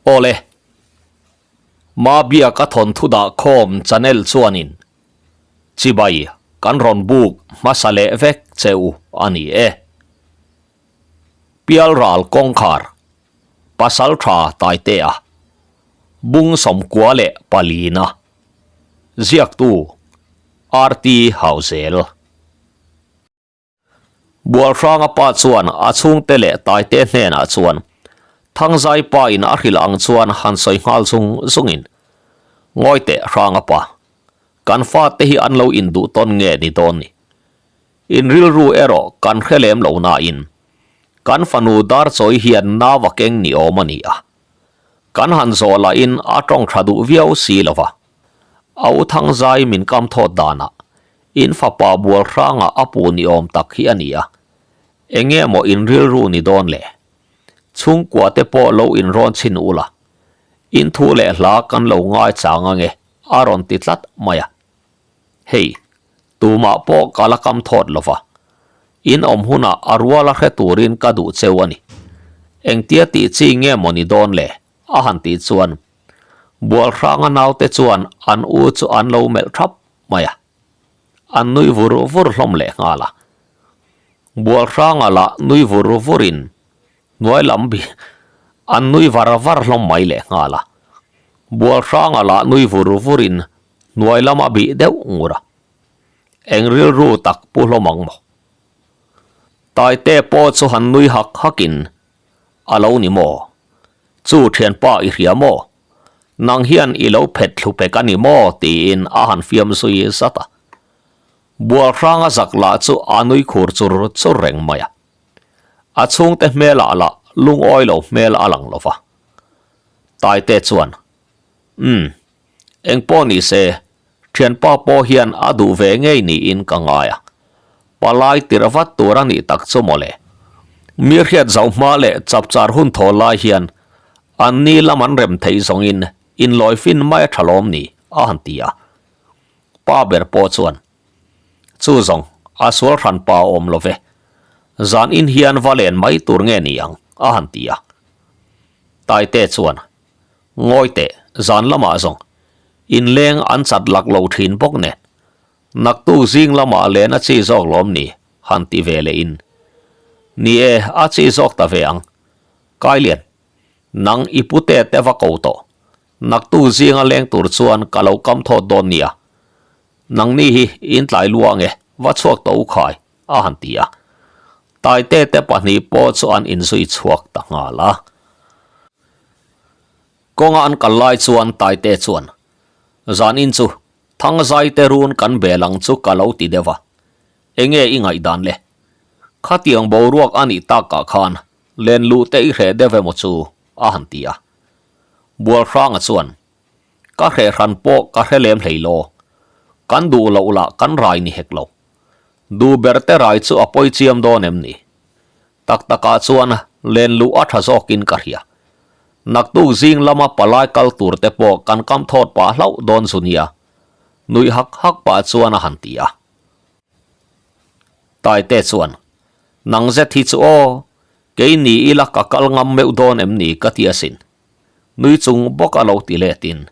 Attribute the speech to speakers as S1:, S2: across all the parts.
S1: Awle, Mabiaka thawnthu dah khawm channel chuanin chibai kan rawn buk hmasa leh vek che u a ni e. Pialral kawngkhar Pasaltha Taitea Bung 94na Ziaktu RT Hauzel. Bualhranga pa chuan a chhungte leh Taite hnenah chuan Thangzai pa in a hrilh ang chuan han sawi nghal zung zungin, Ngawi teh Hranga pa, kan fate hi an lo induh tawn nge ni dawn ni? In rilru erawh kan hre lem lo nain kan fanu Darchawi hian nau a keng ni awm a ni a, kan han zawh lahin a tawng tha duh viau si lo va. A u Thangzai min kam thawt danah in fapa bual hrangah a pu ni awm tak hi a ni a, enge maw in rilru ni dawn le? Chhungkua te pawh lo inrawn chhin ula, in thu leh hla kan lo ngaichang ange a rawn ti tlat mai a. Hei, tumah pawh ka la kam thawt lo va, in awm hunah a ruala hre turin ka duh cheu a ni. Engtia tih chi nge maw ni dawn le? a han tih chuan Bualhranga naute chuan an u chu an lo melh thap mai a, an nui vur vur hlawm leh nghal a. Bualhranga lah nui vur vurin hnuai lam bi an nui var var hlawm mai leh nghal a. Bualhranga lah nui vur vurin hnuai lam a bih deuh ngur a. Eng rilru tak pu hlawm ang maw? Taite pawh chu han nui hak hakin A lo ni maw? Chu thianpa i hria maw? Nang hian i lo phet thlu pek a ni maw? tiin a han fiam zui zat a. Bual hranga zak lah chu a nui khur chur chur reng mai a. A chhungte hmelah lah lungawi lo hmel a lang lo va. Taite chuan, Umm, engpawh ni se, thianpa pawh hian a duh ve ngei niin ka ngai a. Palai tir vat tur a nih tak chu mawle. Mi hriat zauh hma leh chapchar hun thaw lai hian an ni lam an rem theih zawngin inlawi fin mai a tha lawm ni a han ti a. Pa ber pawh chuan, Chu zawng, a sual hran pa awm lo ve. Zan in hian va len mai tur nge ni ang a han ti a. Taite chuan, Ngawi teh, zan lamah zawng, inleng an chat lak lo thin bawk nen. Naktuk zing lamah len a chi zawk lawm ni? han ti ve leh in. Ni e, a chi zawk ta ve ang. Kailian, nang i pute te va ko tawh. Naktuk zinga leng tur chuan ka lo kam thawt dawn nia. Nangni hi in tlai luang e, va chhuak tawh u khai, a han ti a. Taite te pahnih pawh chu an inzui chhuak ta nghal a. Kawnga an kal lai chuan Taite chuan, Zanin chu Thangzai te run kan bel ang chu ka lo ti deuh a, enge i ngaihdan le? Khatiang boruak a nih takah khan len luh te i hreh deuh emaw chu a han ti a. Bualhranga chuan, Ka hreh hran pawh ka hre lem hlei law, kan duh loh lah kan rai ni hek lo. Duh ber te rai chu a pawi chiam dawn em ni? Tak takah chuan len luh a tha zawkin ka hria. Naktuk zing lama palai kal tur te pawh kan kam thawt pah hlauh dawn zu nia, nuih hak hak pah chuan a han ti a. Taite chuan, Nang zet hi chu aw, kei ni ila ka kal ngam meuh dawn em ni ka ti asin. Nui chung bawk a lo ti letin,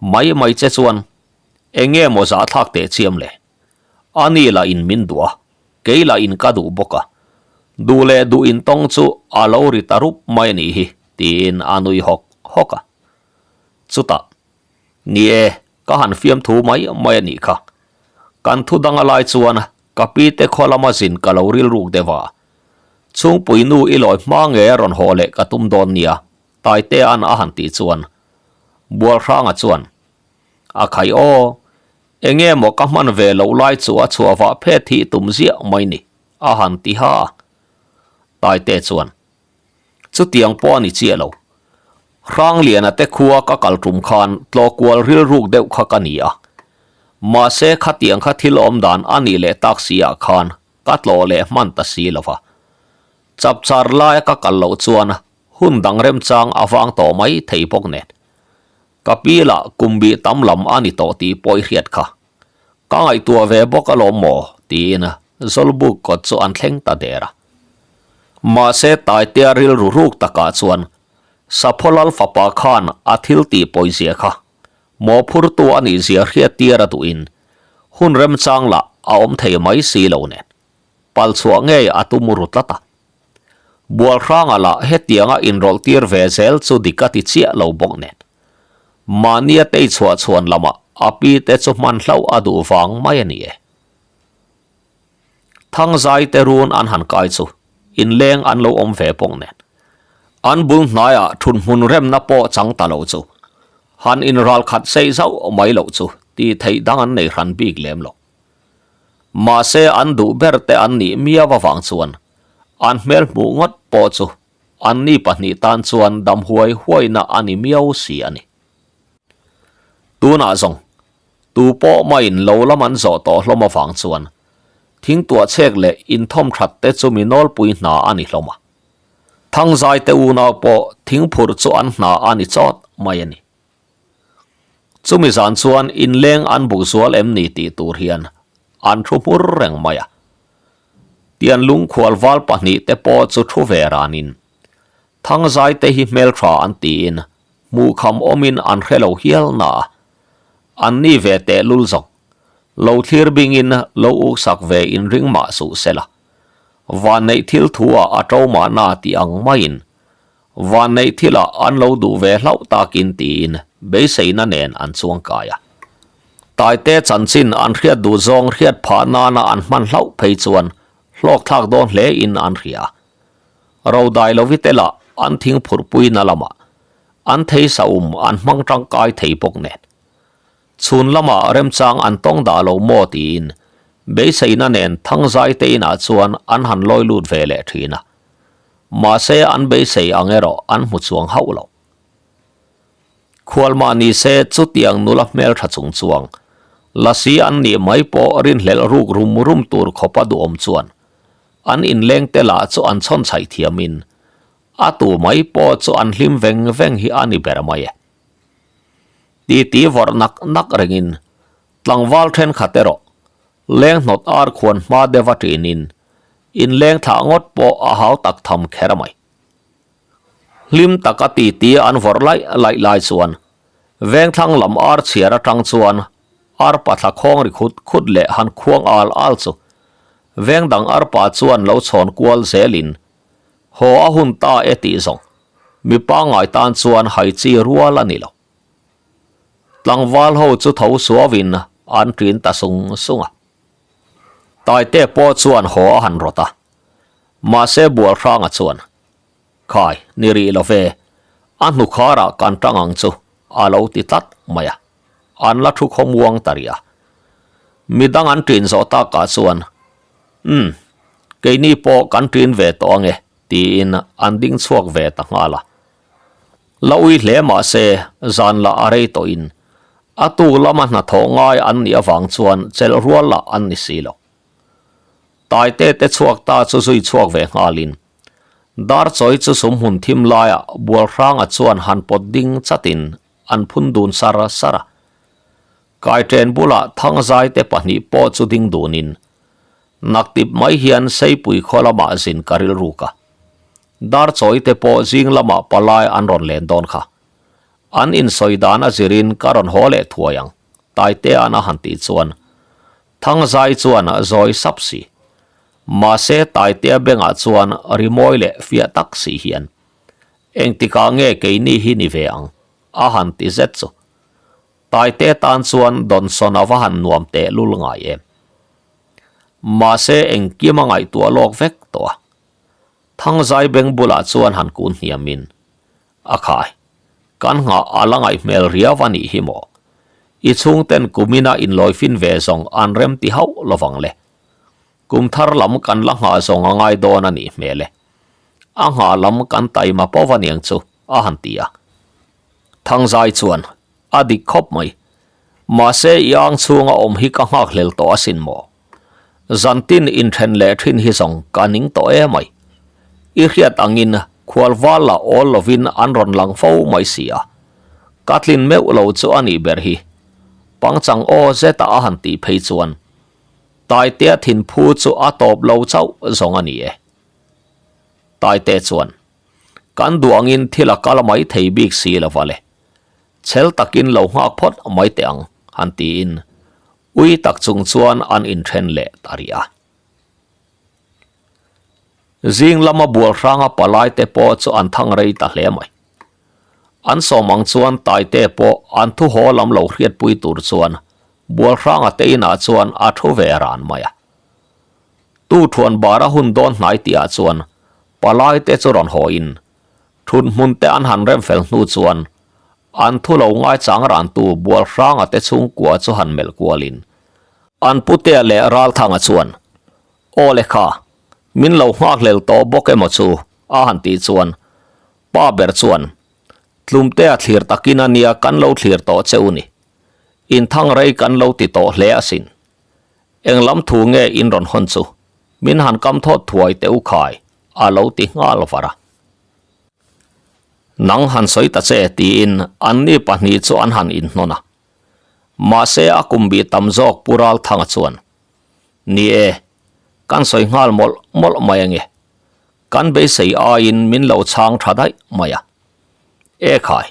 S1: Mai mai che chuan eng nge maw zahthlak teh chiam le? A ni lah in min duh a, kei lah in ka duh bawk a. Duh leh duh in tawng chu a lo ri ta rup mai a nih hi, tiin a nui hawk hawk a. Chutah, Ni e, ka han fiam thu mai mai a nih kha. Kan thu dang a lai chuan ka pi te khaw lama zin ka lo rilruk deuh a. Chhungpui nu i lawi hma nge a rawn haw leh ka tum dawn nia, Taitea'n a han tih chuan Bualhranga chuan, A khai aw, Enge maw ka hman ve loh lai chu a chhuah vah phet hi tum ziah mai ni, a han ti ha a. Taite chuan, Chutiang pawh a ni chiah lo. Hrangliana te khua ka kal tum khan tlawhkual rilruk deuh kha ka ni a. Mahse khatiang kha thil awm dan a nih leh tak si ah khan ka tlawh leh hman ta si lo va. Chapchar laia ka kal loh chuan hun dang remchang a vang tawh mai thei bawk nen. Ka pi lah kum bih tam lam a ni tawh tih pawh i hriat kha. Ka ngaihtuah ve bawk alawm maw? tiin Zawlbuk kawt chu an thleng ta der a. Mahse Taitea rilru ruk takah chuan Sapho Lal fapa khan a thil tih pawizia kha mawhphurtu a nihzia hriattir a duhin hun remchang lah a awm thei mai si lo nen pal chhuah ngei a tum ru tlat a. Bualhranga lah hetianga inrawlh tir ve zel chu dik a ti chiah lo bawk nen mahnia tei chhuah chhuan lamah a pi te chu hman hlauh a duh vang mai a ni e. Thangzai te run an han kai chu inleng an lo awm ve bawk nen. An bul hnaiah thunhmun remna pawh chang ta lo chu han inral khat sei zauh mai loh chu tih theih dang an nei hran bik lem lo. Mahse an duh ber te an nih miau avang chuan an hmel hmuh ngawt pawh chu anni pahnih tan chuan dam huai huaina a ni miau si a ni. Tunah zawng Tu pawh maiin lo lam an zawh tawh hlawm avang chuan thingtuah chhek leh inthawm that te chu mi nawlpui hna a ni hlawm a. Thangzai te unau pawh thingphurh chu an hna a ni chawt mai a ni. Chumi zan chuan inleng an buk zual em ni tih tur hian an thu hmur reng mai a. Tian lungkhual val pahnih te pawh chu thu ve ranin Thangzai te hi hmeltha an tiin hmuhkham awmin an hre lo hial na a, an ni ve teh lul zawk. Lo thlir bingin lo uksak ve inring mah suh se la. Vanneih thil thu-ah a to mahna tih ang maiin vanneih thilah an lo duh ve hlauh takin tiin beiseina nen an chuang kai a. Taite chanchin an hriat duh zawng hriat phah nana an hman hlauh phei chuan hlawk thlak dawn hlein an hria. Rodai lovite lah an thing phurhpuina lamah an thei saum an hmang tangkai thei bawk nen. Chhun lamah remchang an tawng dah lo maw tiin beiseina nen Thangzai te inah chuan an han lawi lut ve leh thin a. Mahse an beisei ang erawh an hmu chuang hauh lo. Khual mah ni se chutiang nula hmeltha chung chuang lasi an nih mai pawh rinhlelh ruk rum rum tur khawpa duhawm chuan an inleng te lah chu an chhawn chhaih thiamin a tu mai pawh chu an hlim veng veng hi a ni ber mai e. Titi vawrh nak nak rengin tlangval thenkhat erawh leng hnawt ar khuan hma deuh a tinin inleng thlah ngawt pawh a hau tak tham kher mai. Hlim taka titi an vawrh laih laih lai chuan vengthlang lam ar chhiar atang chuan arpa thla khawng ri khut khut leh han khuang al al chu veng dang arpa chuan lo chhawn kual zelin haw a hun ta e tih zawng mi pangngai tan chuan hai chi rual a ni lo. Tlangval ho chu tho suauin an ṭin ta sung sung a. Taite pawh chuan haw a han rawt a. Mahse Bualhranga chuan, Khai, ni rih lo ve, a hnukharah kan tang ang chu, a lo ti tlat mai a. An la thu khawmuang ta rih a. Midang an ṭin zawh takah chuan, Umm, keini pawh kan ṭin ve tawh ang e, tiin an ding chhuak ve ta nghal a. La ui hle mahse, zan lah a rei tawhin, a tuk lama hnathawh ngai an nih avang chuan chelh rual lah an ni si lo. Taite te chhuak ta chu zui chhuak ve nghalin, Darchawi chu sumhmun thim laiah Bualhranga chuan han pawt ding chatin an phun dun sar sar a. Kaiṭen bulah Thangzai te pahnih pawh chu ding dunin, Naktip mai hian Seipui khaw lamah zin ka rilruk a. Darchawi te pawh zing lamah palai an rawn len dawn kha. An insawi dan a zirin ka rawn haw leh thuai ang, Taitea'n a han tih chuan Thangzai chuan zawi sap si. Mahse Taitea bengah chuan rimawi leh fiah tak si hian, Engtikah nge keini hi ni ve ang? a han ti zet chu. Taite tan chuan Donson a va han nuam teh lul ngai em. Mahse engkim a ngaihtuah lawk vek tawh a. Thangzai beng bulah chuan han kun hniamin, A khai, kan nghah a la ngaih hmel riau a nih hi maw? I chhungten kumina inlawifin ve zawng an rem ti hauh lovang le. Kum thar lam kan la nghah zawng a ngai dawn a nih hmel e. A nghah lam kan taima pawh va niang chu, a han ti a. Thangzai chuan, A dik khawp mai. Mahse i ang chhunga awm hi ka nghakhlel tawh asin maw? Zantin inthen leh thin hi zawng ka ning tawh e mai. I hriat angin khualval lah awl lovin an rawn lang fo mai si a. Ka tlin meuh lo chu a nih ber hi. Pangchang aw zeta a han tih phei chuan Taitea thinphu chu a tawp lo chauh zawng a ni e. Taite chuan. Kan duh angin thil a kal mai thei bik si lo va le. Chhel takin lo nghak phawt mai teh ang, han tiin ui tak chung chuan an inthen leh ta rih a. Zing lama bual hranga palai te pawh chu an thang rei ta hle mai. An sawm ang chuan Taite pawh an thu haw lam lo hriatpui tur chuan bual hranga te inah chuan a thu ve ran mai a. Tu thuan bara hun dawn hnai tihah chuan palai te chu rawn haw in thut hmun te an han rem fel hnu chuan an thu lo ngaichang rantu bual hranga te chhungkua chu han melh kual in an putea leh Ralthanga chuan Aw le kha, min lo nghakhlel tawh bawk emaw chu a han tih chuan pa ber chuan Tlumtea thlir takin a nia kan lo thlir tawh che u ni. Inthang rei kan lo ti tawh hle asin. Eng lam thu nge in rawn hawn chu? Min han kam thawt thuai teh u khai, a lo ti nghal var a. Nang han sawi ta che tiin anni pahnih chu an han inhnawn a. Mahse a kum bih tam zawk Pu Ralthanga chuan, Ni e, kan sawi nghal mawlh mawlh mai ange. Kan beisei aiin min lo chhang tha daih mai a. E khai,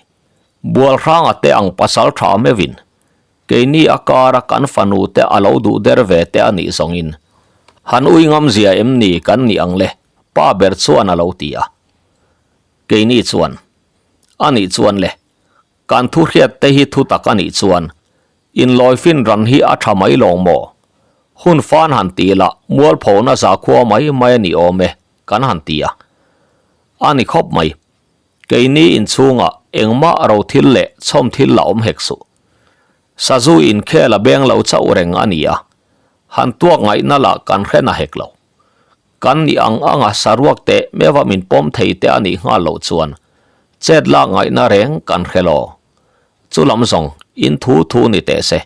S1: Bualhranga te ang pasal tha meuhin Keini a kara kan fanu te a lo duh der ve te a nih zawngin han ui ngam zia em ni kan nih ang le, pa ber chuan a lo ti a. Keini chuan, A nih chuan le, kan thu hriat te hi thu tak a nih chuan inlawifin ran hi a tha mai lawng maw? Hun fan han ti lah mualphona zakhua mai mai a ni awm e, kan han ti a. A ni khawp mai. Keini inchhungah engmah ro thil leh chhawm thil la awm hek suh. Sazu inkhel a beng lo chauh reng a ni a, han tuak ngaihna lah kan hre na hek lo. Kan nih ang anga saruak teh meuha min pawm thei te a nih nghal loh chuan chet lak ngaihna reng kan hre lo. Chu lam zawng in thu thu ni teh se.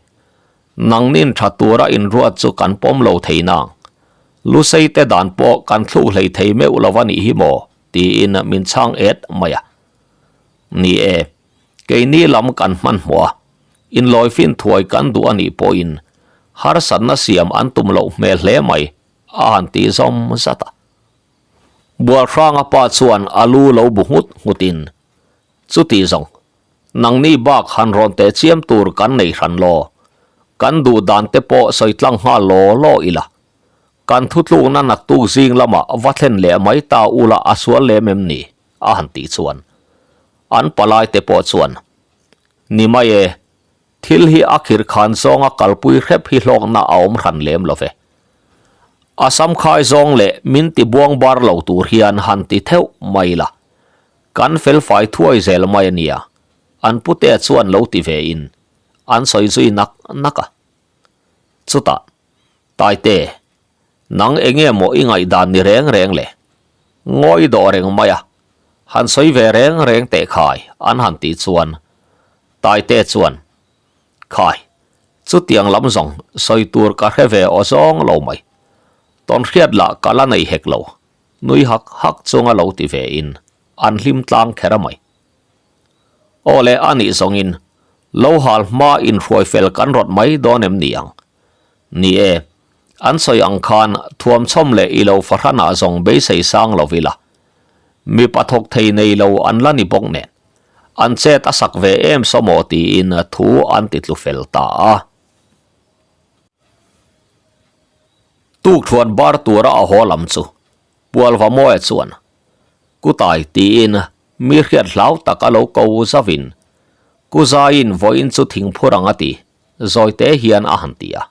S1: Nangnin tha tura inruat chu kan pawm lo thei nang. Lusei te dan pawh kan thluk hlei thei meuh lo a nih hi maw? Tiin min chhang et mai a. Ni e, keini lam kan hmanhmawh a, inlawifin thuai kan duh a nih pawhin harsatna siam an tum loh hmel hle mai a han ti zawm zat a. Bualhranga pa chuan a lu lo bu nghut nghutin, Chuti zawng, nangni bak han rawn teh chiam tur kan nei hran law, kan duh dan te pawh sawi tlang nghal law law ila. Kan thutlukna naktuk zing lamah va thlen leh mai ta ula a sual lem em ni? a han tih chuan an palai te pawh chuan, Ni mai e, thil hi a khir khan zawnga kalpui hrep hi hlawkna a awm hran lem lo ve. A samkhai zawng leh min ti buang bar lo tur hian han ti theuh mai la, kan felfai thuai zel mai a nia, an putea chuan lo ti ve in an sawi zui nak nak a. Chutah. Taite, nang enge maw i ngaihdan ni reng reng le? Ngawi dawh reng mai a, han sawi ve reng reng teh khai an han tih chuan Taite chuan, Khai, chutiang lam zawng sawi tur ka hre ve aw zawng lo mai. Tawnhriat lah ka la nei hek lo, nui hak hak chunga lo ti ve in an hlim tlang kher a mai. Aw le a nih zawngin lo hal hma inhruai fel kan rawt mai dawn em ni ang? Ni e, an sawi ang khan thuamchhawm leh i lo fahranah zawng beisei sang lo ila. Mipa thawk thei nei lo an la ni bawk nen, an chet a sak ve em saw maw tiin thu an ti tlu fel ta a. Tukthuan bar tura a haw lam chu Pualvamawia chuan, Kutai tiin mi hriat hlau tak a lo ko zavin, Kuzaiin vawiin chu thingphur ang a ti. Zawite hian a han ti a.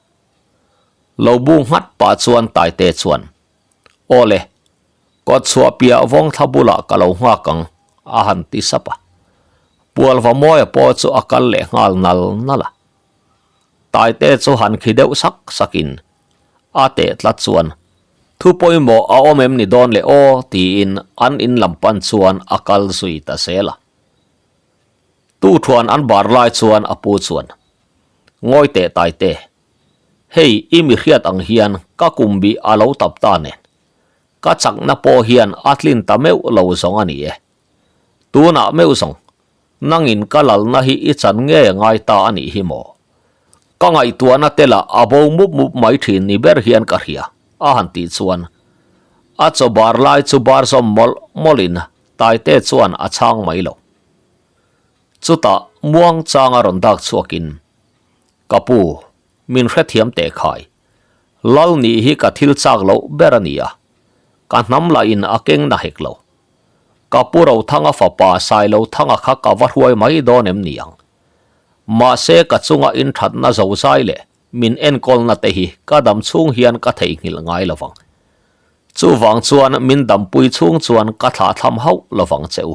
S1: Lo bu nghat pah chuan Taite chuan, Aw le, kawt chhuah piah vawng thla bulah ka lo nghak ang, a han ti sap a. Pualvamawia pawh chu a kal leh nghal nal nal a. Taite chu han khi deuh sak sakin a teh tlat chuan, Thu pawimawh a awm em ni dawn le aw, tiin an in lam pan chuan a kal zui ta zel a. Tu thuan an bar lai chuan a pu chuan, Ngawi teh Taite, hei i mi hriat ang hian ka kum bih a lo tap ta nen, ka chakna pawh hian a tlin ta meuh lo zawng a ni e. Tunah meuh zawng, nangin ka lalna hi i chan nge ngai ta a nih hi maw? Ka ngaihtuahna te lah a bo mup mup mai thin ni ber hian ka hria, a han tih chuan a chaw bar lai chu bar zawm mawlh mawlhin. Taite chuan a chhang mai lo. Chutah muang changa rawn dak chhuakin, Ka pu, min hrethiam teh khai. Lal nih hi ka thil chak loh ber a ni a, ka hnam lahin a keng na hek lo. Ka pu Rothanga fapa Sailothanga kha ka va hruai mai dawn em ni ang? Mahse ka chunga inthatna zozai leh min enkawlna te hi ka dam chhung hian ka theihnghilh ngai lo vang. Chuvang chuan min dampui chhung chuan ka thlahthlam hauh lo vang che u.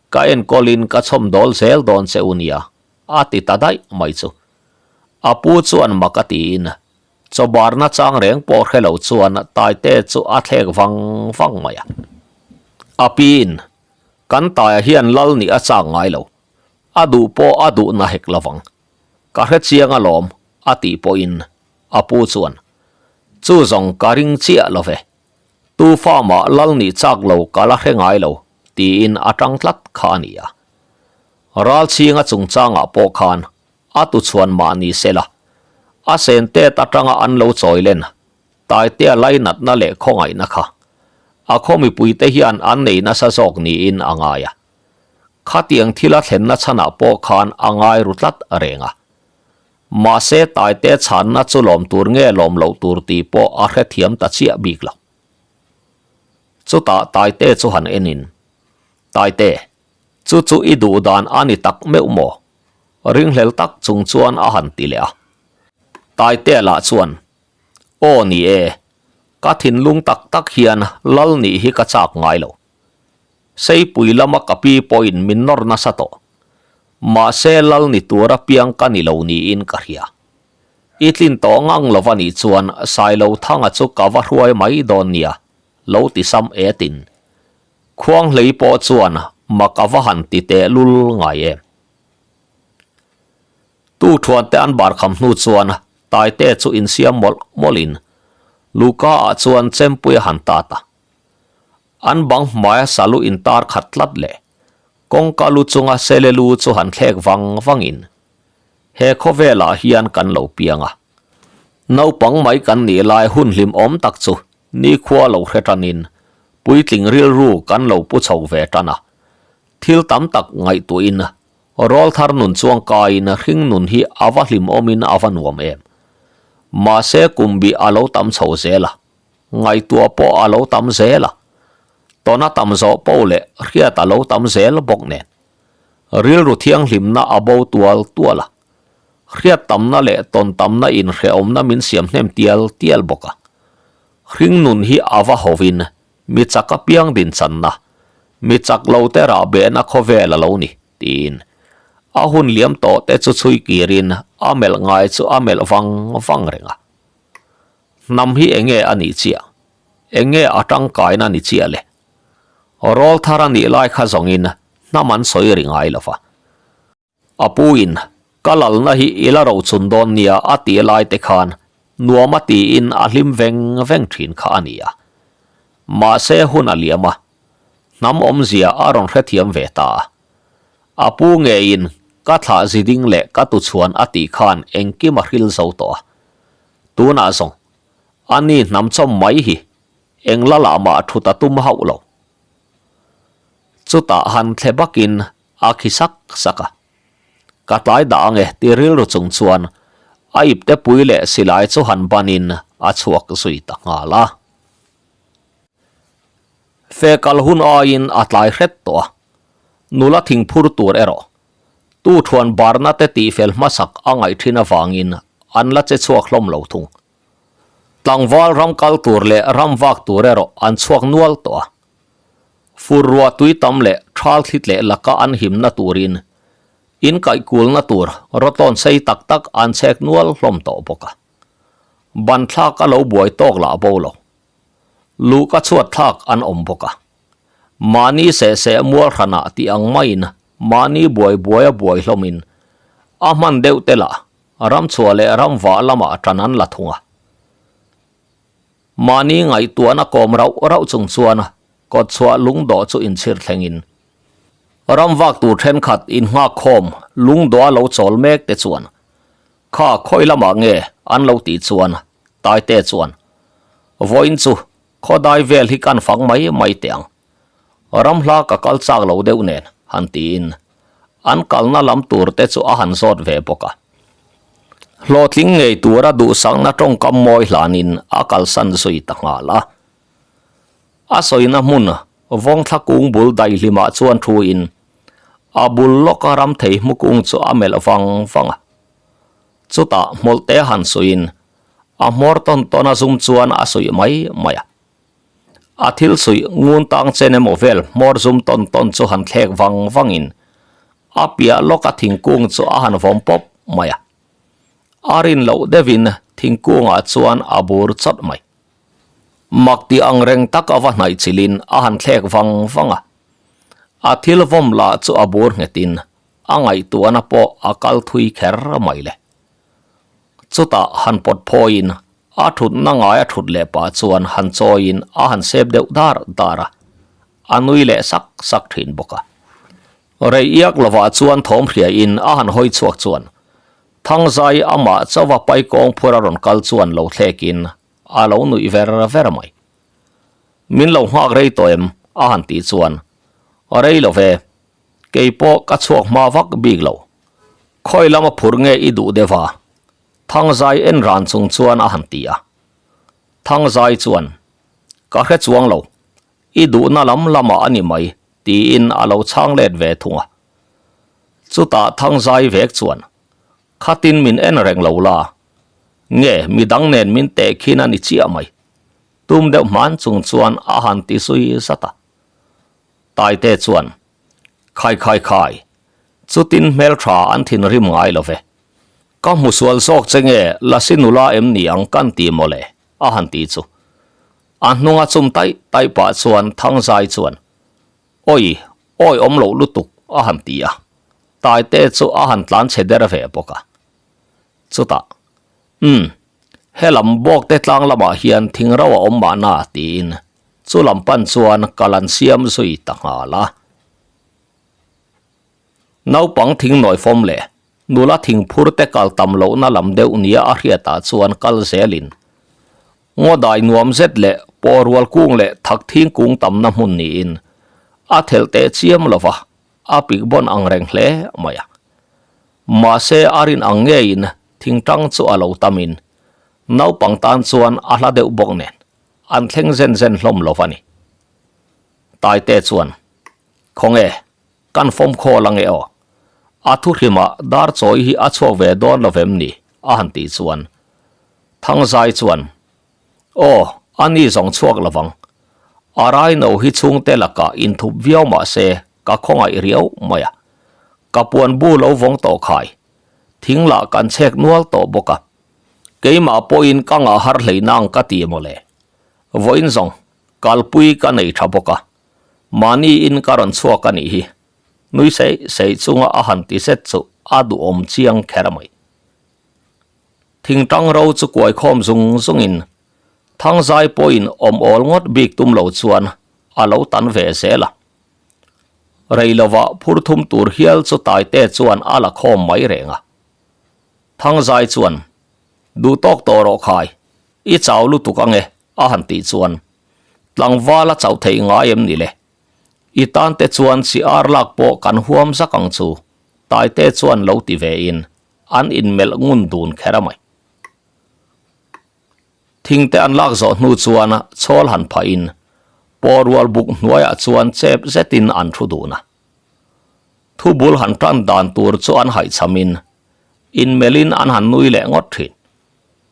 S1: Ka enkawlin ka chhawmdawl zel dawn che u nia, a ti ta daih mai chu. A pu chuan mak a tiin, chawbarna chang reng pawh hre lo chuan Taite chu a thlek vang vang mai a. A piin, Kan Taia hian lal nih a chak ngai lo, a duh pawh a duh na hek lo vang. Ka hre chiang alawm, a tih pawhin a pu chuan, Chu zawng ka ring chiah lo ve, tu fa mah lal nih chak lo ka la hre ngai lo, tiin a tang tlat kha a ni a. Ralchhinga chungchangah pawh khan a tuchhuan mah ni se la, a sen tet atanga an lo chawi len Taitea lainatna leh khawngaihna kha a khaw mipuite hian an nei nasa zawk niin a ngai a. Khatiang thila thlenna chhanah pawh khan a ngai ru tlat reng a. Mahse Taite chhanna chu lawm tur nge lawm loh tur tih pawh a hrethiam ta chiah bik lo. Chutah Taite chu han enin, Taite, chu chu i duh dan a ni tak meuh maw? Ringhlel tak chung chuan a han ti leh a. Taite lah chuan, Aw ni e, ka thinlung tak tak hian lal nih hi ka chak ngai lo. Seipui lama ka pi pawhin min nawr nasa tawh. Mahse lal ni tura piang ka ni lo niin ka hria. I tlin tawh ngang lo va nih chuan Sailothanga chu ka va hruai mai dawn nia, lo ti sam etin. Khuanghlei pawh chuan mak a va han ti teh lul ngai em. Tu thuante an bar kham hnu chuan Taite chu insiam mawlh mawlhin Luka ah chuan chempui a han tat a. An bang hmaia salu intar khat tlat leh kawngka lu chunga sele lu chu han thlek vang vangin he khawvelah hian kan lo piang a. Naupang mai kan nih lai hun hlimawm tak chu nikhua lo hre tanin puitling rilru kan lo pu chho ve tan a. Thil tam tak ngaihtuahin rawlthar nun chuang kaiin hring nun hi a va hlimawmin a va nuam em. Mahse kum bih a lo tam chho zel a. Ngaihtuah pawh a lo tam zel a, tawna tam zawh poh leh hriat a lo tam zel bawk nen. Rilru thianghlimna a bo tual tual a, hriat tamna leh tawn tamna inhrehawmna min siam hnem tial tial bawk a. Hring nun hi a va hovin mi chak apiang dinchanna, mi chak lo te rah behna khawvel a lo ni, tiin a hun liam tawh te chu chhui kirin a melh ngai chu a melh vang vang reng a. Hnam hi enge a nih chiah? Enge a tangkaina ni chiah le? Rawl thar a nih lai kha zawngin hnam an sawi ri ngai lo va. A puin, Ka lalna hi i la rochun dawn nia a tih lai te khan nuam a tiin a hlim veng veng thin kha a ni a. Mahse hun a liam a, hnam awmzia a rawn hrethiam ve ta a. A pu ngeiin ka thlah ziding leh ka tuchhuan a tih khan engkim a hril zo tawh a. Tunah zawng, a ni hnam chawm mai hi eng la lah mah thut a tum hauh lo. Chutah han thle bakin a khi sak sak a. Ka tlai dah ange ti rilru chung chuan a ipte pui leh silai chu han banin a chhuak zui ta nghal a. Fe kal hun aiin a tlai hret tawh a, nula thingphur tur erawh Tu thuan barna te tihfel hmasak a ngaih thin avangin an la che chhuak hlawm lo thung. Tlangval ram kal tur leh ram vak tur erawh an chhuak nual tawh a. Fur ruah tui tam leh thal thli tleh laka an himna turin in kaihkulna tur rawtlawn sei tak tak an chhek nual hlawm tawh bawk a. Ban thlak a lo buai tawk lah bo lo. Luhka chhuat thlak an awm bawk a. Mahni seh seh mual hranah tih ang maiin mahni buai buai a buai hlawmin a hman deuh te lah ramchhuah leh ramvah lamah tan an la thung a. Mahni ngaihtuahna kawm rauh rauh chung chuan kawtchhuah lungdawh chu inchhir thlengin ramvak tur thenkhat innghak khawm lungdawh a lo chawl mek te chuan Kha khawi lamah nge an lo tih chuan Taite chuan, Vawiin chu khawdai vel hi kan fang mai mai teh ang. Ramhla ka kal chak lo deuh nen, han tiin an kalna lam tur te chu a han zawt ve bawk a. Hlawhtling ngei tura duhsakna tawngkam mawi hlanin a kalsan zui ta nghal a. A sawina hmun vawngthla kung bul daihlimah chuan thuin a bul lawka ram thei hmu kung chu a melh vang vang a. Chutah hmawlhte han suiin a hmawr tawn tawn a zum chuan a suih mai mai a. A thil suih ngun tang chen emaw vel hmawr zum tawn tawn chu han thlek vang vangin a piah lawka thingkung chu a han vawm pawp mai a. A rin loh deuhin thingkungah chuan a bur chawt mai. Mak tih ang reng tak a va hnaih chilhin a han thlek vang vang a. A thil vawm lah chu a bur nghetin a ngaihtuahna pawh a kal thui kher mai le. Chutah han pawt phawiin a thutna ngai a thut leh pah chuan han chawiin a han sep deuh dar dar a, a nui leh sak sak thin bawk a. Rei iak lovah chuan thawm hriain a han hawi chhuak chuan Thangzai amah chauha pai kawng phur a rawn kal chuan lo thlekin a lo nuih ver ver mai. Min lo nghak rei tawh em? a han tih chuan, Rei lo ve, kei pawh ka chhuak hma vak bik lo. Khawi lama phur nge i duh deuh a? Thangzai en ran chung chuan a han ti a. Thangzai chuan, Ka hre chuang lo, i duhna lam lamah a ni mai, tiin a lo chhang let ve thung a. Chutah Thangzai vek chuan, Khatin min en reng lo la, nge midang nen min teh khin a ni chiah mai. Tum deuh hman chung chuan a han ti zui zat a. Taite chuan, Khai khai khai, chutin hmeltha an thinrim ngai lo ve. Ka hmu sual zawk che nge Lasi nula em ni ang kan ti mawle, a han ti chu. A hnunga chum taih taih pah chuan Thangzai chuan, Awi, awi awm loh lutuk a han ti a, Taite chu a han tlan chhe der ve bawk a. Chutah, Umm, helam bawkte tlang lamah hian thing ro a awm mahna tiin chu lam pan chuan kal an siam zui ta nghal a. Naupang thing nawi fawm leh nula thing phur te kal tam lohna lam deuh nia a hriatah chuan kal zelin ngaw dai nuam zet leh pawh rual kung leh thak thing kung tamna hmun niin a thelh teh chiam lova a pik bawn ang reng hle mai a. Mahse a rin ang ngeiin thingtang chu a lo tamin naupang tan chuan a hla deuh bawk nen an thleng zen zen hlawm lo a ni. Taite chuan, Khawnge, Kan fawm khawl ange aw. A thu hrimah dar chawi hi a chhuak ve dawn lo vem ni? a han tih chuan Thangzai chuan, Aw, a ni zawng chhuak lo vang. A raino hi chhungte lakah inthup viau mah se ka khawngaih riau mai a. Ka puan bu lo vawng tawh khai. Thing lah kan chhek nual tawh bawk a. Keimah pawhin ka ngah har hlei nang ka ti mawle. Vawiin zawng, kalpui ka nei tha bawk a. Mahni in ka rawn chhuak a nih hi. Nui seih seih chunga a han ti zet chu a duhawm chiang kher mai. Thingtang ro chu kuai khawm zung zungin Thangzai pawhin awm awl ngawt bik tum lo chuan a lo tan ve zel a. Rei lovah phur thum tur hial chu Taite chuan a la khawm mai reng a. Thangzai chuan, Duh tawk tawh rawh khai, i chau lutuk ange a han tih chuan Tlangval a chauh theih ngai em ni le? I tan te chuan chi ar lak pawh kan huam zak ang chu, Taite chuan lo ti ve in an inmelh ngun dun kher a mai. Thing te an lak zawh hnu chuan chhawl han phah in pawh rual buk hnuaiah chuan chep zet in an thu dun a. Thu bul han tan dan tur chu an haihchham in inmelh in an han nui leh ngawt thin.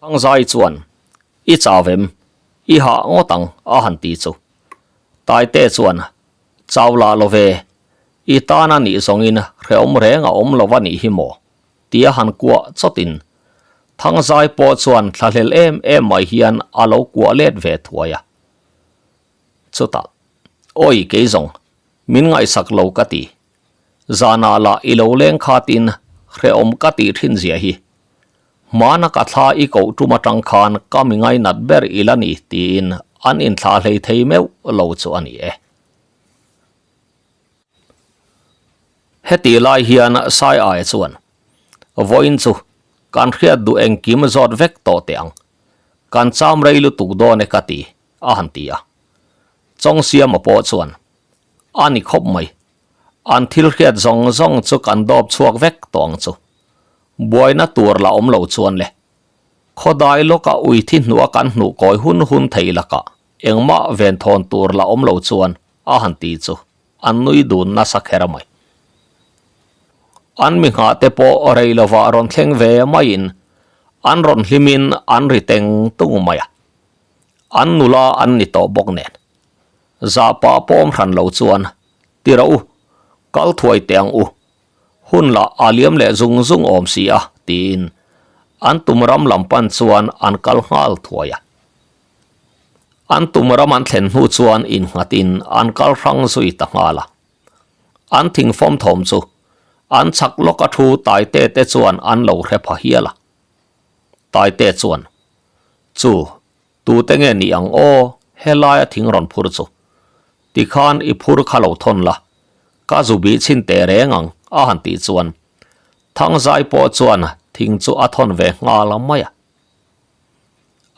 S1: Thangzai chuan I chau em? I hah ngawt ang a han ti chu. Taite chuan, Chau lah lo ve, i tan a nih zawngin hrehawm reng a awm lo a nih hi maw? tia han kuah chawtin Thangzai pawh chuan thlahlel em em mai hian a lo kuah let ve thuai a. Chutah, Awi kei zawng, min ngaihsak lo ka ti. Zanah lah i lo leng khatin hrehawm ka tih thin zia hi. Hmana ka thla i koh tum atang khan ka mi ngainat ber i la ni tiin an inthlah hlei thei meuh lo chu a ni e. Heti lai hian Sai Aia chuan, Vawiin chu kan hriat duh engkim zawt vek tawh teh ang. Kan cham rei lutuk dawn e ka ti, a han ti a. Chawngsiama pawh chuan. A ni khawp mai. An thil hriat zawng zawng chu kan dawp chhuak vek tawh ang chu. Buaina tur la awm lo chuan le. Khawdai lawka ui thi hnuah kan hnuh kawi hun hun thei lakah engmah venthawn tur la awm lo chuan a han ti chu an nui dun nasa kher mai. An mi nghah te pawh rei lovah rawn thleng ve maiin an rawn hlimin an ri teng tung mai a. An nula an ni tawh bawk nen. Zahpah pawm hran lo chuan, Ti rawh u, kal thuai teh ang u. Hun lah a liam leh zung zung awm si a, tiin an tum ram lam pan chuan an kal nghal thuai a. An tum ram an thlen hnu chuan innghatin an kal hrang zui ta nghal a. An thingfawm thawm chu an chhak lawka thu Taite te chuan an lo hre pha hial a. Taite chuan, Chu, Tute nge ni ang aw, helaia thing rawn phur chu. Tikhan i phur kha lo thawn la, ka zu bih chhin teh reng ang, a han tih chuan Thangzai pawh chuan thing chu a thawn ve nghal mai a.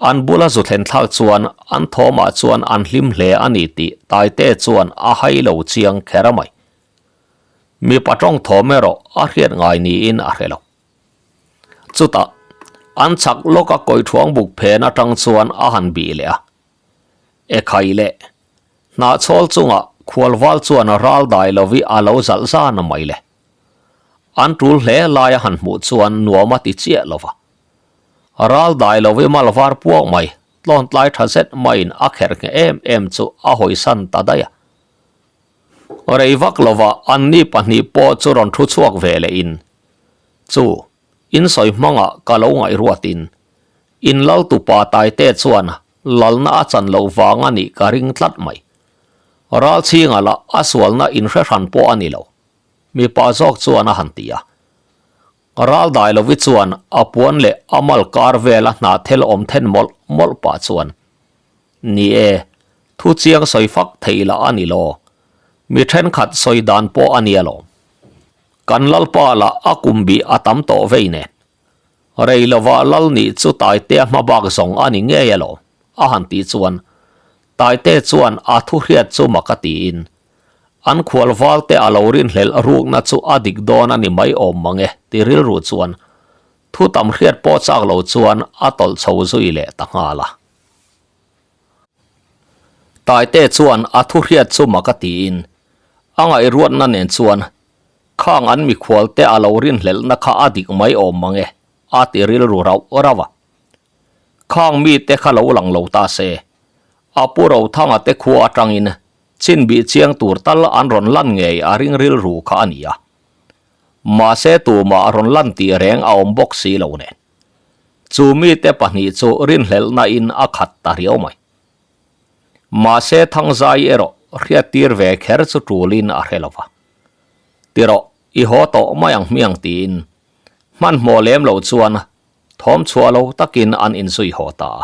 S1: An bula zu thlen thlak chuan an thawmah chuan an hlim hle a ni tih Taite chuan a hai lo chiang kher mai. Mipa tawng thawm erawh a hriat ngai niin a hre lo. Chutah, an chhak lawka kawithuang buk phen atang chuan a han bih leh a. Ekhai leh hnahchhawl chungah khualval chuan ral dai lovi a lo zalh zan a mai le. An tul hle lai a han hmuh chuan nuam a ti chiah lo va. Ral dai lovi mal var puak mai, tlawntlai tha zet maiin a kherh ngheh em em chu a hawisan ta daih a. Rei vak lovah anni pahnih pawh chu rawn thu chhuak ve lehin, Chu, in sawi hmangah ka lo ngaihruatin, in lal tupa Taite chuan lalna a chan loh vang a nih ka ring tlat mai. Ralchhinga lah a sualna inhre hran pawh a ni lo, mipa zawk chuan a han ti a. Raldai lovi chuan a puan leh a mal kar vela hnahthel awm then mawlh mawlh pah chuan, Ni e, thu chiang sawi fak theih lah a ni lo. Mi thenkhat sawi dan pawh a ni alawm. Kan Lalpa lah a kum bih a tam tawh vei nen. Rei lova Lal nih chu Taitea hma bak zawng a ni ngei alawm, a han tih chuan Taite chuan a thu hriat chu mak a tiin an khual valte a lo rinhlelh rukna chu a dik dawn a ni mai awm mang e ti rilru chuan thu tam hriat pawh chak lo chuan a tawlh chho zui leh ta nghal a. Taite chuan a thu hriat chu mak a tiin a ngaihruatna nen chuan khang an mikhual te a lo rinhlelhna kha a dik mai awm mang e a ti rilru rauh rauh a. Khang mite kha lo lang lo ta se, a pu Rothanga te khua atangin chinbih chiang tur tal an rawn lan ngei a ring rilru kha a ni a. Mahse tumah rawn lan tih reng a awm bawk si lo nen. Chu mite pahnih chu rinhlelhna in a khat ta riau mai. Mahse Thangzai erawh hriattir ve kher chu tulin a hre lo va. Tirawh, i haw tawh mai ang hmiang tiin hmanhmawh lem lo chuan thawm chhuah lo takin an inzui haw ta a.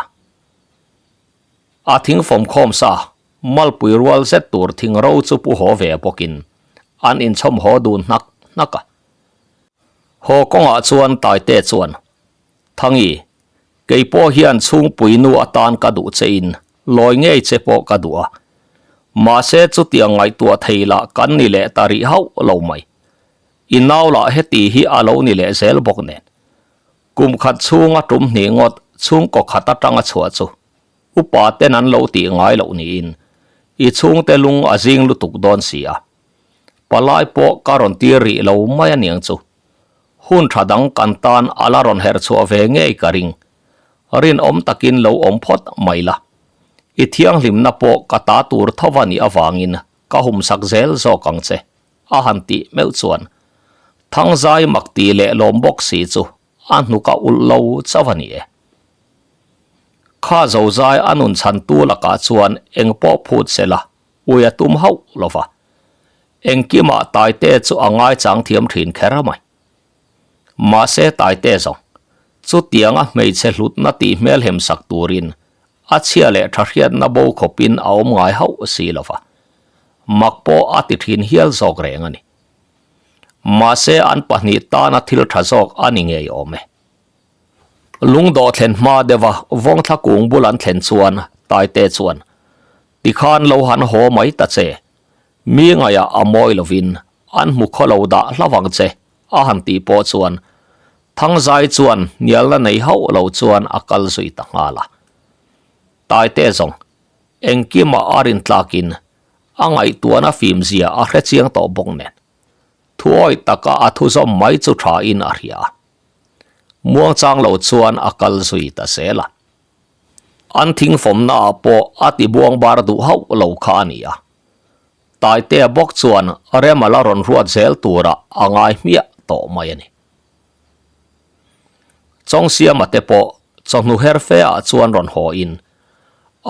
S1: A thing fawmkhawm sa malpui rual zet tur thing ro chu pu haw ve bawkin an inchhawm haw dun hnak hnak a. Haw kawngah chuan Taite chuan, Thangi, kei pawh hian chhungpui nu atan ka duh che in, lawi ngei che pawh ka duh a. Mahse chutiang ngaihtuah thei lah kan ni leh ta rih hauh lo mai. I nau lah heti hi a lo ni leh zel bawk nen. Kum khat chhunga tum hnih ngawt chhungkaw khat atanga chhuah chu upa ten an lo tih ngai loh niin i chhungte lung a zing lutuk dawn si a. Palai pawh ka rawn tir rih lo mai aniang chu. Hun tha dang kan tan a la rawn herh chhuah ve ngei ka ring. Rinawm takin lo awm phawt mai la. I thianghlimna pawh ka ta tur tho a nih avangin ka humsak zel zawk ang che, a han tih meuh chuan Thangzai mak tih leh lawm bawk si chu a hnuk a ulh lo chauh a ni e. Kha zozai a nun chhantu lakah chuan eng pawh phut se la, ui a tum hauh lo va. Engkimah Taite chu a ngaichang thiam thin kher mai. Mahse Taite zawng, chutianga hmeichhe hlutna tih hmelhem sak turin a chhia leh tha hriatna bo khawpin a awm ngai hauh si lo va. Mak pawh a ti thin hial zawk reng a ni. Mahse an pahnih tana thil tha zawk a ni ngei awm e. Lungdawh thlen hma deuha vawngthla kung bul an thlen chuan Taite chuan, Tikhan lo han haw mai ta che. Mi ngaihah a mawi lovin an hmu khaw lo dah hlauh ang che a han tih pawh chuan Thangzai chuan hnialna nei hauh lo chuan a kal zui ta nghal a. Taite zawng engkimah a rin tlakin a ngaihtuahna fimzia a hre chiang tawh bawk nen thuawi taka a thu zawm mai chu thain a hria a. Muangchang lo chuan a kal zui ta zel a. An thingfawmna ah pawh a ti buang bar duh hauh lo kha a ni a. Taitea bawk chuan rem a la rawn ruat zel turah a ngai hmiah tawh mai a ni. Chawngsiama te pawh chawhnu her fe ah chuan rawn haw in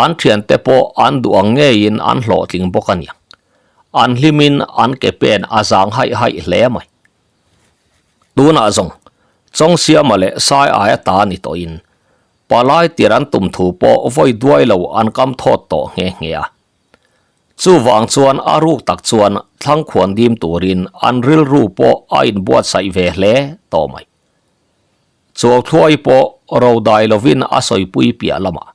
S1: an thiante pawh an duh ang ngeiin an hlawhtling bawk a niang. An hlimin an ke pen a zang haih haih hle mai. Tunah zawng Chawngsiama leh Sai aia ta ni tawhin Palai tir an tum thu pawh vawi duai lo an kam thawt tawh nghe nghe a. Chuvang chuan a ruk tak chuan thlangkhuan dim turin an rilru pawh a inbuatsaih ve hle tawh mai. Chuauthuai pawh ro dai lovin a sawipui piah lamah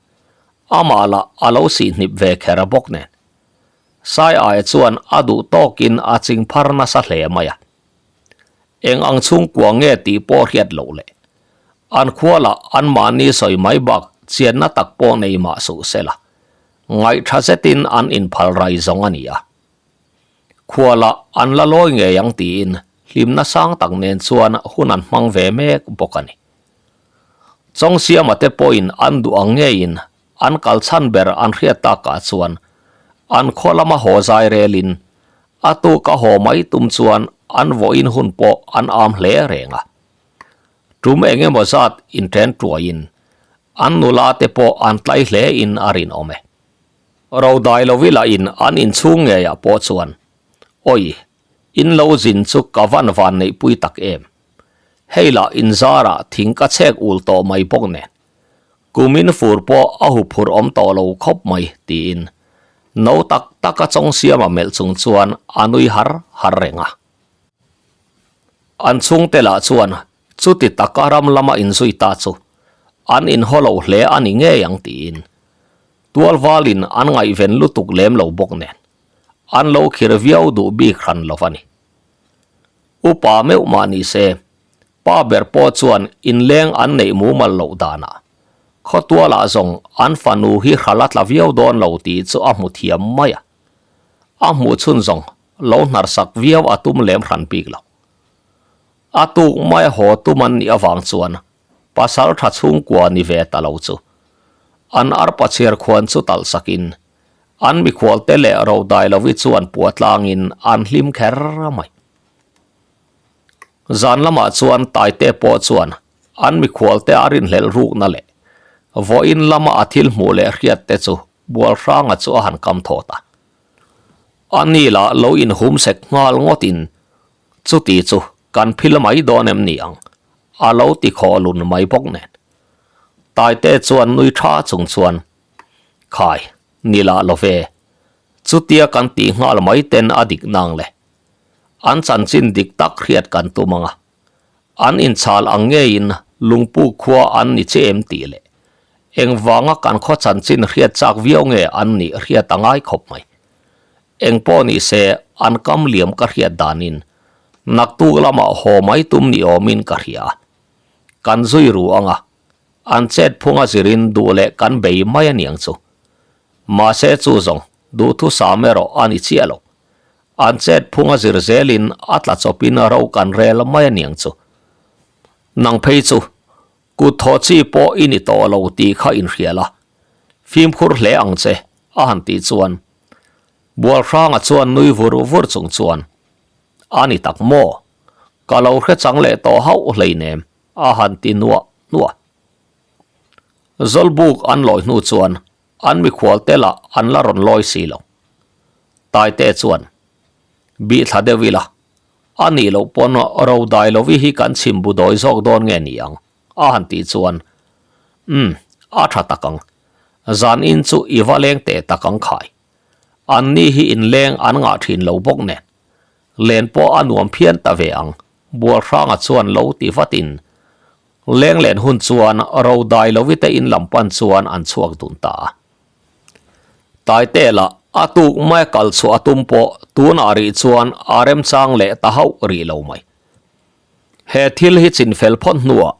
S1: amah lah a lo sihhnip ve kher bawk nen. Sai aia chuan a duh tawkin a ching phar nasa hle mai a. Eng ang chhungkua nge tih pawh hriat loh leh an khua lah anmahni sawi mai bak chianna tak pawh nei mah suh se la, ngaihtha zetin an inphal rai zawng a ni a. Khua lah an la lawi ngei ang tiin hlimna sang tak nen chuan hun an hmang ve mek bawk a ni. Chawngsiama te pawhin an duh ang ngeiin an kal chhan ber an hriat takah chuan an khaw lama haw zai relin a tuka haw mai tum chuan an vawiin hun pawh an am hle reng a. Tum eng emaw zat inṭhen tuaiin an nula te pawh an tlai hle in a rinawm e. Rodai lo ila in an inchhung ngeiah pawh chuan Awi, in lo zin chu ka van van neihpui tak em. Hei lah inzarah thing ka chhek ul tawh mai bawk nen. Kumin fur pawh a huphurh awm tawh lo khawp mai tiin no tak tak a chawng siama melh chung chuan a nui har har reng a. An chhungte lah chuan chuti taka ram lama inzui ta chu an inhaw lo hle a ni ngei ang tiin tualvalin an ngaihven lutuk lem lo bawk nen an lo khir viau duh bik hran lo a ni. Upa meuh mah ni se Pa ber pawh chuan inleng an neih mumal loh danah khawtualah zawng an fanu hi hral a tla viau dawn lo tih chu a hmu thiam mai a. A hmuh chhun zawng lo hnarsak viau a tum lem hran bik lo. A tuk mai haw tum an nih avang chuan pasal tha chhungkua ni ve ta lo chu an arpa chhiar khuan chu talh sakin an mikhualte leh rodai lovi chuan pua tlangin an hlim kher mai. Zan lamah chuan Taite pawh chuan an mikhualte a rinhlelh rukna leh vawiin lama a thil hmuh leh hriat te chu Bualhranga chu a han kam thawt a. A ni lah lo inhum sek nghal ngawtin chuti chu kan phil mai dawn em ni ang a lo ti khawh lun mai bawk nen. Taite chuan nui tha chung chuan Khai, ni lah lo ve, chutia kan tih nghal mai ten a dik nang le. An chanchin dik tak hriat kan tum ang a, an inchhal ang ngeiin lungpuk khua an ni che em tih leh engvanga kan khaw chanchin hriat chak viau nge an nih hriat a ngai khawp mai. Engpawh ni se an kam liam ka hriat danin naktuk lamah haw mai tum ni awmin ka hria a, kan zui ru ang a, an chet phunga zirin duh leh kan bei mai a niang chu. Mahse chu zawng duhthusam erawh a ni chiah lo. An chet phung a zir zelin a tla chawpin ro kan rel mai a niang chu. Nang phei chu kut thawh chi pawh i ni tawh lo tih kha inhria la, fimkhur hle ang che a han tih chuan Bualhranga chuan nui vur vur chung chuan A ni tak maw? Ka lo hre chang leh tawh hauh hleinem a han ti nuah nuah. Zawlbuk an lawi hnu chuan An mikhual te lah an la rawn lawi si lo. Taite chuan, Bih thla deuh ila, a nih loh pawn ro dai lovi hi kan chhim bu dawi zawk dawn nge ni ang? a han tih chuan, Umm, a tha tak ang. Zan in chu i va leng teh tak ang khai. An ni hi inleng an ngah thin lo bawk nen. Len pawh a nuam phian ta ve ang, Bualhranga chuan lo ti vatin Lenglen hun chuan ro dai lovite in lam pan chuan an chhuak dun ta a. Taite lah A tuk mai kal chhuah a tum pawh tunah rih chuan a remchang leh ta hauh rih lo mai. He thil hi chinfel phawt hnuah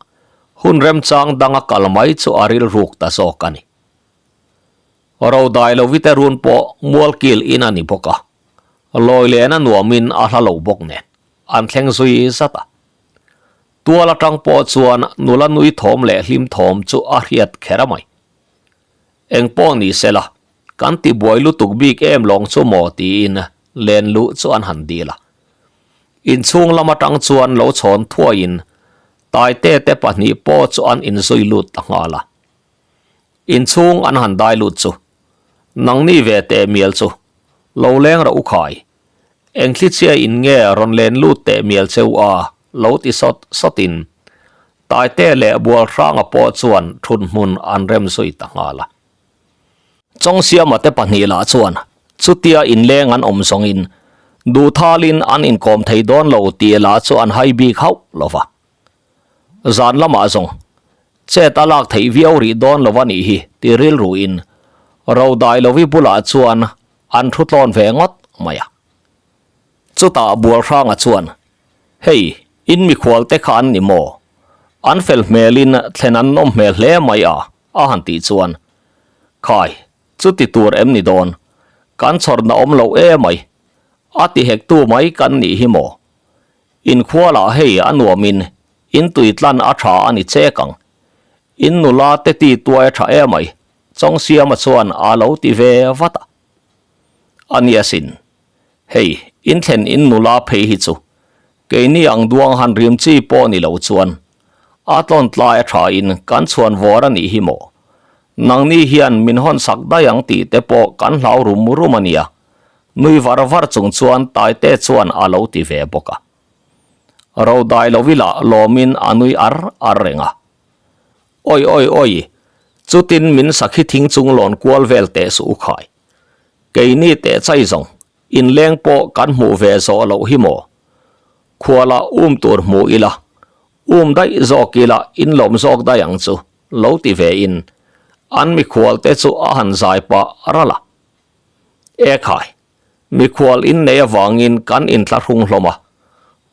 S1: hun remchang danga kal mai chu a rilruk ta zawk a ni. Rodai lovite run pawh mualkil in a ni bawk a, lawi lehna nuamin a hla lo bawk nen an thleng zui zat a. Tual atang pawh chuan nula nui thawm leh hlim thawm chu a hriat kher a mai. Eng pawh ni se la, kan ti buai lutuk bik em lawng chu maw tiin len luh chu an han dil a. Inchhung lam atang chuan lo chhawn thuaiin Taite te pahnih pawh chu an inzui lut ta nghal a. Inchhung an han dai lut chu, Nangni ve teh mial chu, lo leng rawh u khai. Eng thlichhia in nge rawn len lut teh mial cheu a, lo ti sawt sawtin Taite leh Bualhranga pawh chuan thut hmun an rem zui ta nghal a. Chawngsiama te pahnih lah chuan chutia inleng an awm zawngin duhthalin an inkawm thei dawn lo tih lah chu an hai bik hauh lo va. Zan lamah zawng chet a lak theih viau rih dawn lo a nih hi ti rilruin Rodailovi bulah chuan an thu tlawn ve ngawt mai a. Chutah Bualhranga chuan, Hei, in mikhual te kha an ni maw? An fel hmelin thlen an nawm hmel hle mai a, a han tih chuan, Khai, chuti tur em ni dawn? Kan chhawrna awm loh e mai. A ti hektu mai kan nih hi maw? Inkhualah hei a nuamin in tui tlan a tha a ni chek ang. In nula te ti tuai a tha e mai, Chawngsiama chuan a lo ti ve vat a. A nia sin. Hei, in thlen in nula phei hi chu keini ang duang han rim chi pawh ni lo chuan a tlawn tlai a tha in kan chhuan vawr a nih hi maw? Nangni hian min hawn sak daih ang tih te pawh kan hlau rum rum a nia, nui var var chung chuan Taite chuan a lo ti ve bawk a. Rodai lovi lah lawmin a nui ar ar reng a. Oi oi oi, chutin min sakhi thing chung lawn kual vel teh suh u khai. Keini teh chai zawng, inleng pawh kan hmuh ve zawh loh hi maw? Khualah um tur hmu ila, um daih zawk ila inlawm zawk daih ang chu, lo ti ve in, an mikhual te chu a han zai pah ral a. E khai, mikhual innei avangin kan inthlahrung hlawm a,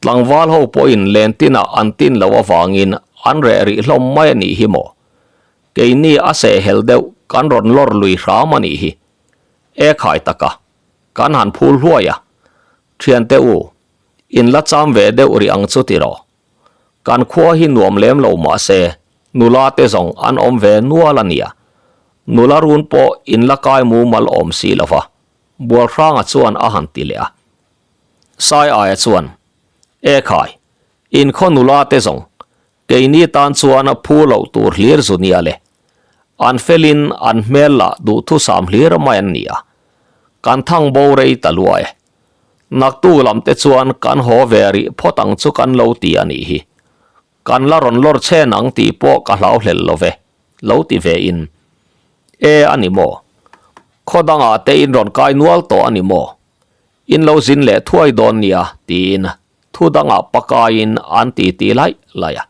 S1: tlangval ho pawhin len tinah an tin loh avangin an reh rih hlawm mai a nih hi maw? Keini a sehhel deuh kan rawn lawr lui hram a nih hi. E khai taka, kan han phul hluai a. Thiante u, in la cham ve deuh rih ang chu tiraw? Kan khua hi nuam lem lo mah se, nula te zawng an awm ve nual a nia. Nula run pawh in la kai mumal awm si lo va, Bualhranga chuan a han ti leh a. Sai aia chuan, E khai, in khaw nula te zawng Keini tan chuan phu loh tur hlir zu nia le. An felin an hmel lah duhthusam hlir mai an ni a. Kan thang bo rei ta lua e. Naktu lam te chuan kan haw ve rih phawt ang chu kan lo ti a nih hi. Kan la rawn lawr chen ang tih pawh ka hlau hlel lo ve, lo ti ve in. E a ni maw? Khaw dangah te in rawn kai nual tawh a ni maw? In lo zin leh thuai dawn nia, tiin Thu dangah pakaiin an ti ti laih laih a.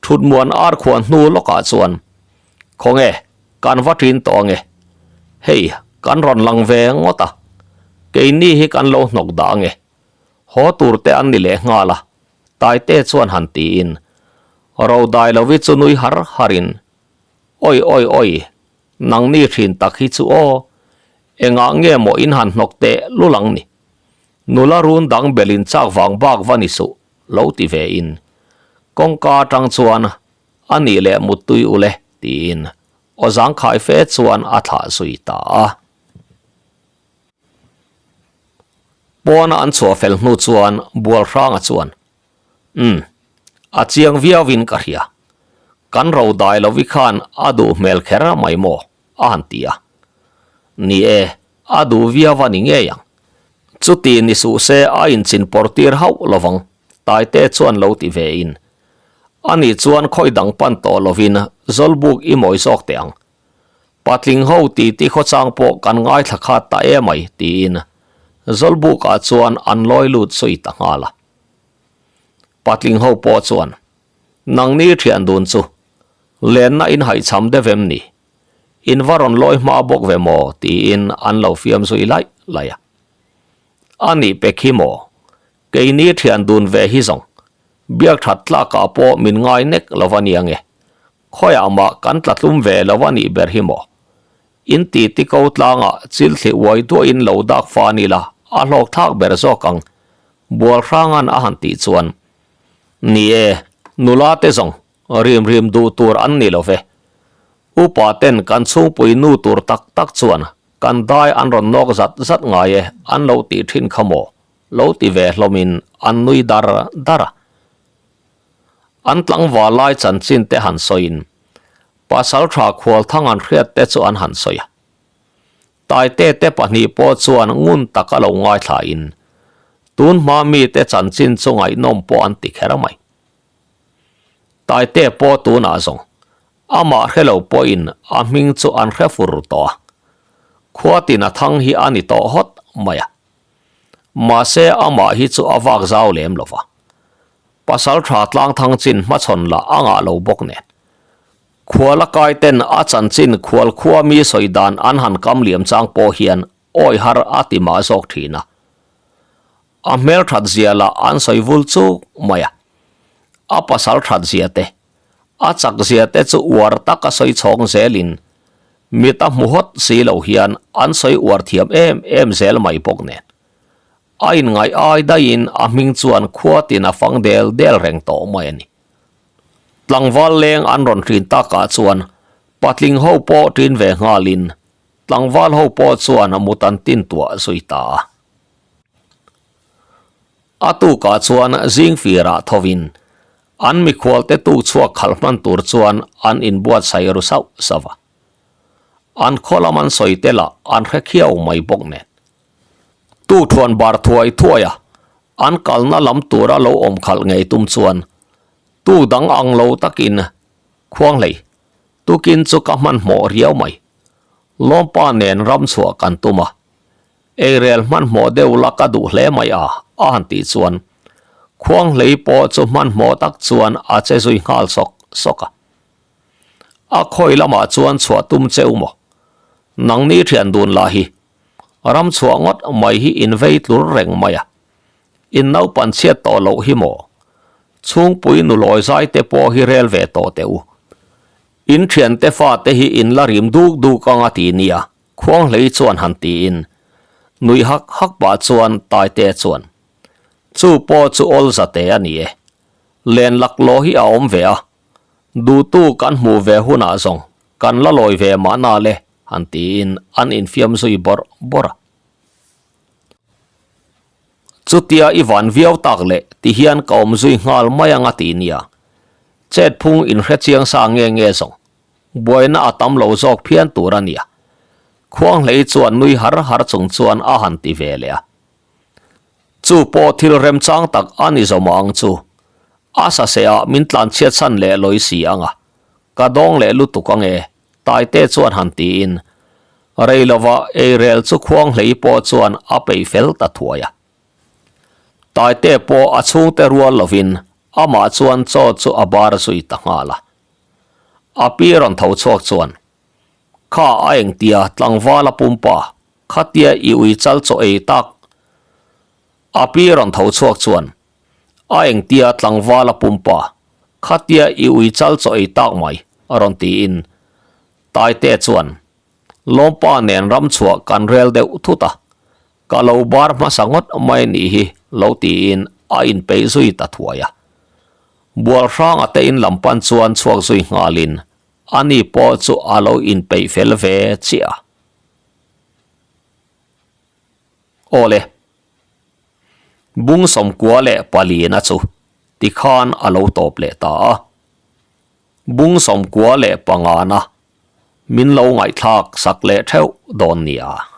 S1: Thutmuan ar khuan hnu lawkah chuan, Khawnge, kan va ṭin tawh ange. Hei, kan rawn lang ve ngawt a. Keini hi kan lo hnawk dah ange. Haw tur te an ni leh nghal a, Taite chuan han tiin, Rodai lovi chu nui har harin, Oi oi oi, nangni ṭhin tak hi chu aw, engah nge maw in han hnawk teh lul ang ni? Nula run dang belin chak vang bak va ni suh, lo ti ve in. Kawngka atang chuan, A nih leh muttui ule, tiin aw zangkhai fe chuan a thlah zui ta a. Pawna an chhuah fel hnu chuan Bualhranga chuan, Umm, a chiang viauin ka hria. Kan ro dai lovi khan a duh hmel kher mai maw? a han ti a. Ni e, a duh viau a ni ngei ang. Chuti ni suh se a inchin pawr tir hauh lovang, Taite chuan lo ti ve in. Ani chuan khawi dang pan tawh lovin Zawlbuk i mawi zawk teh ang. Patling ho titi khawchang pawh kan ngaithla khat ta em ai tiin Zawlbukah chuan an lawi lut zui ta nghal a. Patling ho pawh chuan, Nangni thian dun chu lenna in haihcham deuh em ni? In va rawn lawi hma bawk ve maw? tiin an lo fiam zui laih laih a. A nih pek hi maw? Keini thian dun ve hi zawng. Biak that tlakah pawh min ngai nek lo va nia nge. Khawiah mah kan tla tlum ve lo a nih ber hi maw? In ti ti ko tlangah chil thli uai duahin lo dak fan ila a hlawk thlak ber zawk ang, Bualhranga'n a han tih chuan, Ni e, nula te zawng rim rim duh tur an ni lo ve. Upa ten kan chhungpui nu tur tak tak chuan kan dai an rawn nawk zat zat ngai e an lo tih thin kha maw? Lo ti ve hlawmin an nui dar dar a. An tlangval lai chanchin te han sawiin pasal tha khualthang an hriat te chu an han sawi a. Taite te pahnih pawh chuan ngun taka lo ngaithlain tun hma mite chanchin chu ngaihnawm pawh an ti kher mai. Taite pawh tunah zawng amah hre lo pawhin a hming chu an hre fur tawh a, khua tin a thang hi a ni tawh hawt mai a. Mahse amah hi chu a vak zau lem lo va. Pasal tha tlang thang chin hmachhawn lah a ngah lo bawk nen. Khuala kai ten a chanchin khual khua mi sawi dan an han kam liam chang pawh hian awi har a ti mah zawk thin a. A hmel that zia lah an sawi vul chuk mai a. A pasal that zia te, a chak zia te chu uar tak a sawi chhawng zelin mit a hmu hawt si lo hian an sawi uar thiam em em zel mai bawk nen. A inngaih ai daihin a hming chuan khua tin a fang del del reng tawh mai a ni. Tlangval leng an rawn ṭin takah chuan patling ho pawh ṭin ve nghalin tlangval ho pawh chuan mut an tin tuah zui ta a. A tukah chuan zing firah thovin an mikhualte tuk chhuak khalh hman tur chuan an inbuatsaih ru sauh sauh a. An khaw lam an sawi te lah an hre khiau mai bawk nen. Tukthuan bar thuai thuai a, an kalna lam tura lo awm khalh ngei tum chuan tuk dang ang lo takin Khuanghlei, tukin chu ka hmanhmawh riau mai. Lawmpa nen ram chhuah kan tum a, Eirel hmanhmawh deuh la ka duh hle mai a, a han tih chuan Khuanghlei pawh chu hmanhmawh tak chuan a che zui nghal sawk sawk a. A khawi lamah chuan chhuah tum cheu maw? Nangni thian dun lah hi ram chhuah ngawt mai hi in vei tlur reng mai a, in naupan chhiat tawh loh hi maw? Chhungpui nulawi zai te pawh hi rel ve tawh teh u. In thiante fate hi in la rim duk duk ang a ti nia. Khuanghlei chuan han tiin, nuih hak hak pah chuan Taite chuan, Chu pawh chu awl zate a ni e. Len laklawh hi a awm ve a, duhtu kan hmuh ve hunah zawng kan la lawi ve mahna le han tiin an infiam zui bawrh bawrh a. Chutia i van viau tak leh ti hian ka awm zui nghal mai ang a ti nia. Chet phung inhre chiang sa nge nge zawng Buaina a tam lo zawk phian tur a nia. Khuanghlei chuan nui har har chung chuan a han ti ve leh a. Chu pawh thil remchang tak a ni zawm ang chu. A saseh ah min tlanchhiat san leh lawi si ang a. Ka dawng leh lutuk ang e, Taite chuan han tiin. Rei lova eirel chu Khuanghlei pawh chuan a peih fel ta thuai a. Taite pawh a chhungte rual lovin amah chuan chaw chu a bar zui ta nghal a. A pi rawn tho chhuak chuan, Kha a engtia tlangval a pumpa, khatia i ui chal chaw ei tak. A pi rawn tho chhuak chuan, A engtia tlangval a pumpa, khatia i ui chal chaw ei tak mai, a rawn tiin. Taite chuan, Lawmpa nen ram chhuah kan rel deuh thut a, ka lo bar hmasa ngawt mai nih hi, lo tiin a inpeih zui ta thuai a. Bual hranga te in lam pan chuan chhuak zui nghalin ani pawh chu a lo inpeih fel ve chiah a. Awle, bung sawmkua leh palina chu tikhan a lo tawp leh ta a. Bung sawmkua leh pangana min lo ngaihthlak sak leh theuh dawn nia.